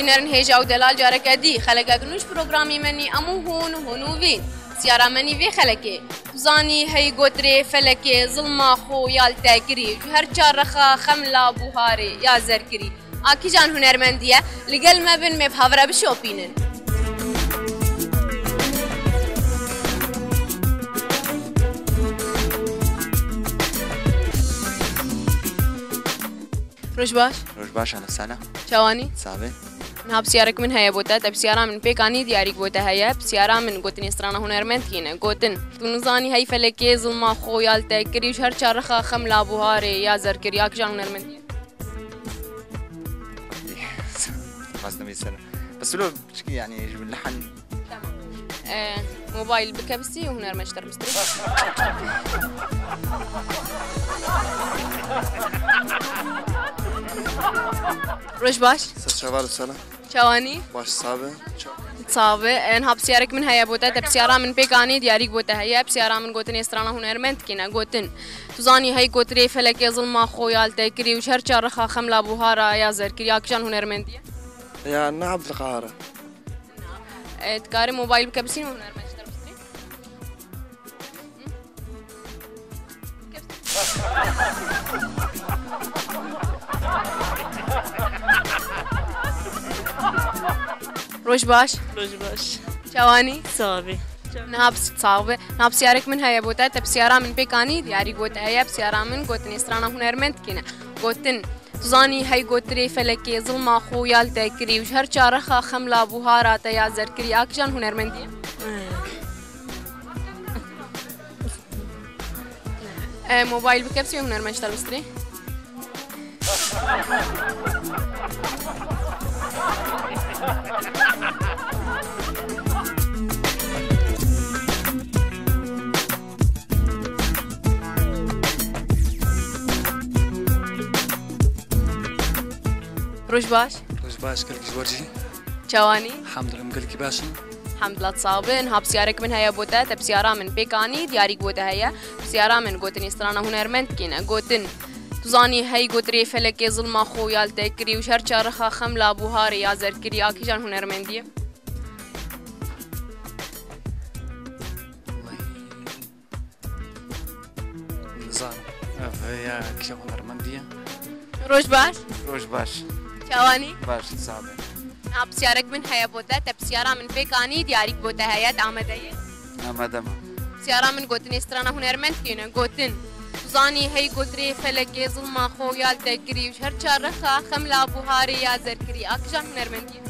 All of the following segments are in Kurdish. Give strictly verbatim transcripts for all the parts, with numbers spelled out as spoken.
Hêrin hêja û delal careke dî, xelekek nû ji programî me nî em û hûn, hûn û vîn. Siyara me nî vê xelekê. Tu zanî hey gotirê felekê, zilma xo ya li te kirî, ji her çar rexa xemla buharê ya zerkirî. A kîjan hunermendî ye? Li gel me bin, me bi havre bişopînin. Roj baş. Roj baş, Enes Sena. Çawanî? Sabe. Niha pisyarek min heye bo te, te pisyara min pêk anî, diyarîk bo te heye. Pisyara min gotinê strana hunermend kî ne? Gotin, tu nizanî hey felekê zilma xo ya li te kirî, ji her çar rexa xemla buharê ya zerkirî. A kîjan hunermendî ye? Xwestim îsene. Bes wilo piçkî, yani, ji bin lehan. Tamam. Ee, mobayl bike bisî û hunermend ji te re bistirî. Roj baş. Ser çava li sala. Çawanî? Baş sabe. Sabe. Ee, niha pisyarek min heye bo te, te pisyara min pêk anî, diyarîk bo te heye. Pisyara min gotinê strana hunermend kî ne? Gotin, tu zanî hey gotirê felekê zilma xo ya li te kirî û ji her çar rexa xemla buhara ya zerkirî. A kîjan hunermendî ye? Ya, ne Abdulqahar. E, dikarî mobayl bike bisîn û hunermend ji te re bistirî? Roj baş. Roj baş. Çawanî? Sabe. Niha pis-, sabe. Niha pisyarek min heye bo te, te pisyara min pêk anî, diyarîk bo te heye, pisyara min gotinê strana hunermend kî ne? Gotin, tu zanî hey gotirê felekê zilma xo ya li te kirî û ji her çar rexa xemla buhara te ya zerkirî. A kîjan hunermendî ye? E, mobayl bike bisî hunermend ji te re bistirî. Roj baş. Roj baş, gelek ji bo te jî. Çawanî? Hemdulillah, em gelekî baş in. Hemdulillah, sax bin. Niha pisyarek min heye bo te, te pisyara min pêk anî, diyarîk bo te heye. Pisyara min gotinê strana hunermend kî ne? Gotin, tu zanî hey gotirê felekê zilma xo ya li te kirî û ji her çar rexa xemla buharê ya zerkirî. A kîjan hunermendî ye? Nizanim. Ev ya kîja hunermendî ye. Roj baş. Roj baş. Çawanî? Baş, sax be. Niha pisyarek min heye bo te, te pisyara min pêk anî, diyarîk bo te heye, te amade yî? Amade me. Pisyara min gotinê strana hunermend kî ne? Gotin, tu zanî hey gotirê felekê zilma xo ya li te kirî û ji her çar rexa xemla buharê ya zerkirî. A kîjan hunermendî ye?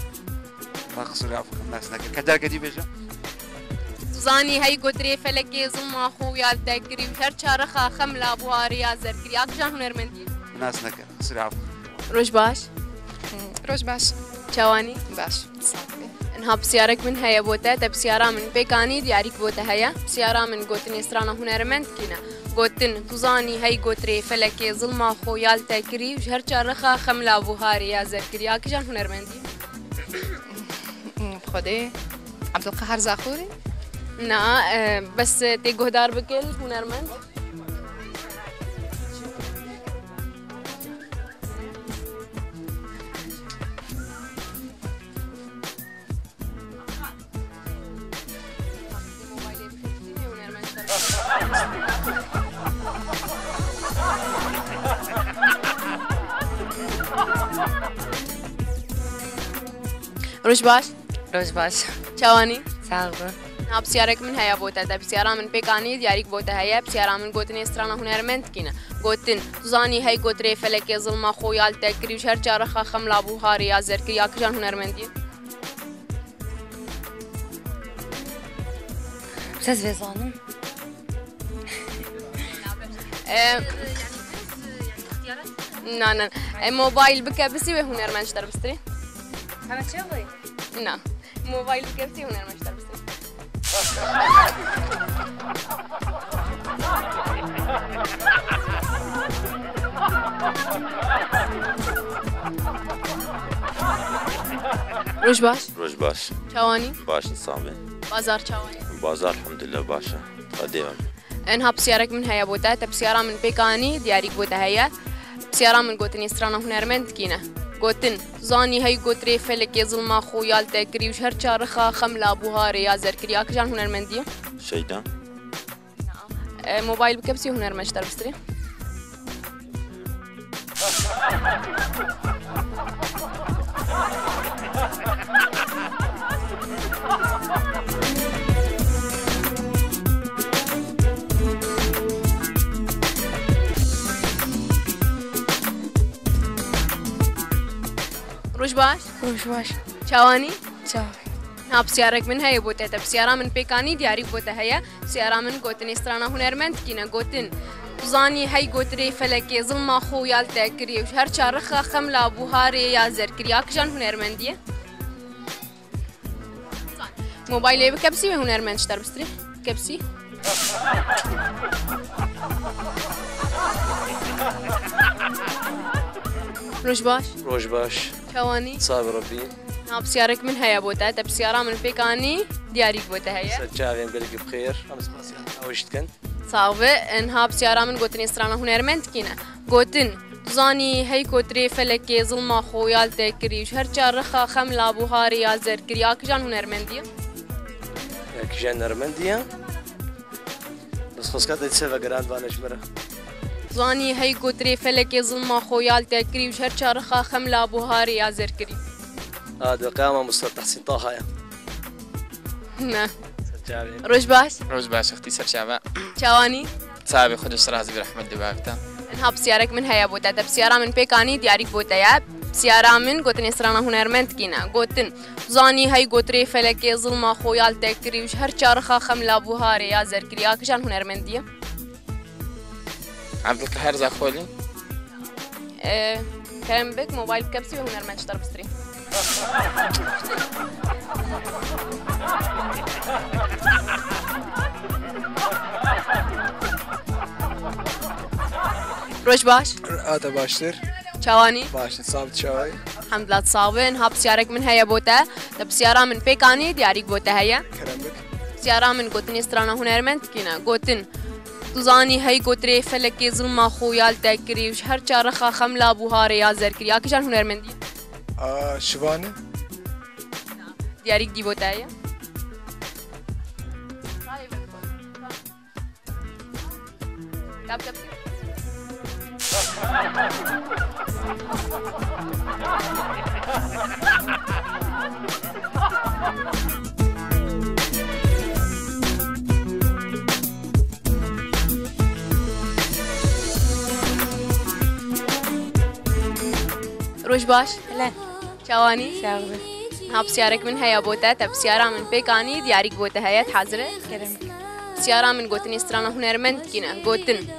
Bak, qisûrê afû, nas nekir. Ka careke dî bêje. Tu zanî hey gotirê felekê zilma xo ya li te kirî û her çar rexa xemla buharê ya zerkirî. A kîjan hunermendî ye? Nas nekir. Qisûrê afû. Roj baş. Hmm, roj baş. Çawanî? Baş. Sax be. Niha pisyarek min heye bo te, te pisyara min pêk anî, diyarîk bo te heye. Pisyara min gotinê strana hunermend kî ne? Gotin, tu zanî hey gotirê felekê zilma xo ya li te kirî û ji her çar rexa xemla buharê ya zerkirî. A kîjan hunermendî? Xwedê Abdulqahar Zaxûrî? Na, e, bes tê guhdar bike li hunermend. Roj baş. Roj baş. Çawanî? Sax be. Niha pisyarek min heye bo te, te pisyara min pêk anî, diyarîk bo te heye, pisyara min gotinê strana hunermend kî ne? Gotin, tu zanî hey gotirê felekê zilma xo ya li te kirî û ji her çar rexa xemla buharê ya zerkirî. A kîjan hunermendî ye? Ses vê zanim. E, na, na. E, mobayl bike bisî wê hunermend ji te re bistirî. Heme çi wê? Na. Mobayl bike bisî hunermend ji te re bistirî. Roj baş. Roj baş. Çawanî? Baş, sax be. Bazar çawanî? Bazar, elhamdulillah, baş e. Hadi ya. Enha pisyarek min heye bo te, te pisyara min pêk anî, diyarîk bo te heye. Pisyara min gotinê strana hunermend kî ne? Gotin, tu zanî hey gotirê felekê zilma xo ya li te kirî û ji her çar rixa xemla buharê ya zerkirî. A kijan hunermendî ye? Şeyda. E, mobayl bi kepsî hunermend ji te re bistirê. Roj baş. Roj baş. Çawanî? Çaw. Niha pisyarek min heye bo te. Te pisyara min pêk anî, diyarîk bo te heye. Pisyara min gotinê strana hunermend kî ne? Gotin, tu zanî hey gotirê felekê zilma xo ya li te kirî û ji her çar rixa xemla buharê ya zerkirî. A kijan hunermendî ye? Mobaylê bi kepsî wê hunermend ji te re bistirê. Kepsî. Roj baş. Roj baş. Çawanî? Sabi Rebî. Niha pisyarek min heye bo te. Te pisyara min pêk anî, diyarîk bo te heye. Ser çavên gelekî bi xêr. Em spasiya te xweş dikin. Sax be. Niha pisyara min gotinê strana hunermend kî ne? Gotin, tu zanî hey kotirê felekê zilma xo ya li te kirî û ji her çar rixa xemla buharê ya zerkirî. A kijan hunermendî ye? Ya kijan hunermendî ye? Bes xwezka te dîse vegerand vane ji min re. Tu zanî hey kotirê felekê zilma xo ya li te kirî û ji her çar rixa xemla buharê ya zerkirî. A, di qeyama Mustafa Tahsîn Taha ye. Ne. Ser çavê. Roj baş. Roj baş, ixtî ser çava. Çawanî? Çavê xwe ji razî bi rehmet dibavita. Niha pisyarek min heye bo te. Te pisyara min pêk anî, diyarîk bo te ye. Pisyara min gotinê strana hunermend kî ne? Gotin, tu zanî hey gotirê felekê zilma xo ya li te kirî û ji her çar rixa xemla buharê ya zerkirî. A kijan hunermendî ye? Abdulqeher Zaxolî. Ee, kerem bik, mobayl bi kepsî wê hunermend ji te re bistirê. Roj baş. A te baştir. Çawanî? Baş, sax bî, çawa yî? Hemdulillah, sax bin. Niha pisyarek min heye bo te. Te pisyara min pêk anî, diyarîk bo te heye. Kerem bik. Pisyara min gotinê strana hunermend kî ne? Gotin, tu zanî hey gotirê felekê zilma xo ya li te kirî û ji her çar rixa xemla buharê ya zerkirî. A kijan hunermendî ye? A, Şivan e. Diyarîk dî bo te heye. Kap, kap. Roj baş. Helal. Çawanî? Sağ ol. Niha pisyarek min heye bo te, te pisyara min pêk anî, diyarîk bo te heye, hazir e? Kerem. Pisyara min gotinê strana hunermend kî ne? Gotin,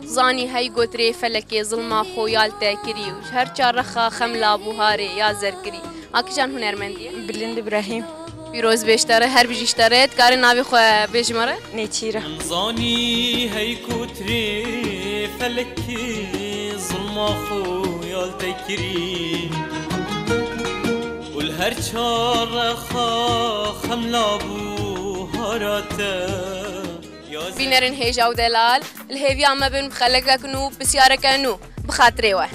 zanî hey gotirê felekê zilma xo ya li te kirî û ji her çar rixa xemla buharê ya zerkirî. A kijan hunermendî ye? Bilind Îbrahîm. Pîroz be ji te re, her bijî ji te re, dikarî navê xwe bêjî me re? Nêçîra. Min zanî hey kotirê felekê zilma xo ya li te kirî û li her çar rexa xemla bû hara te. Bînerên hêja û delal, li hêviya me bin bi xelekek nû, pisyareke nû, bi xatirê we.